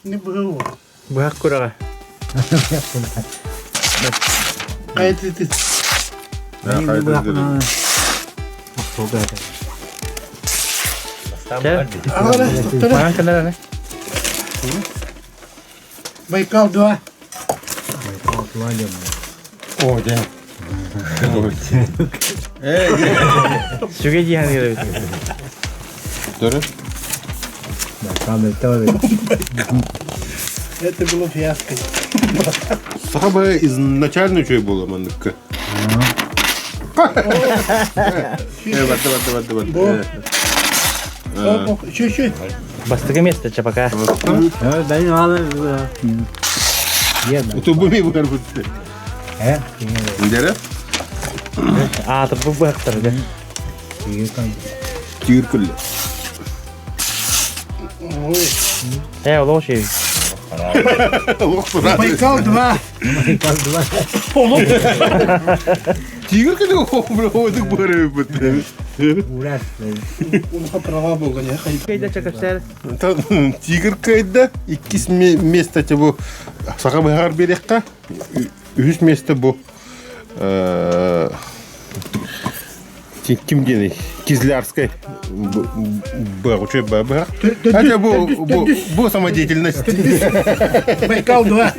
Не быһа Быһах күрэҕэ. Хайа ты Манан кэлэр аны. Байкал 2. Байкал 2 диэн. О, дьэ. Сүгэ диэн эбит. Төрүт. Байкал мөлтөх эбит. Это было фиаско. Саха бая изначально үчүгэй буола манныкка. Э, барда, барда, барда, барда. Еще, еще. Бастакы место чапака. Бәйін алы. Тубуми бар бутты. Э? Дәрі? А, бу быһахтар да. Тигр күллі. Ой. Э, ол шей. Байкал 2. Байкал 2. Тигр күллі ойдық бары бутты. Урас. Улахан права болған, я Кайда чакаштар. Тигр кайда, иккис место бу саха быһар берекка, үһүс место бу ким диэний Кизлярскай быһа быһа. Хотя бу бу самодеятельность. Байкал 2.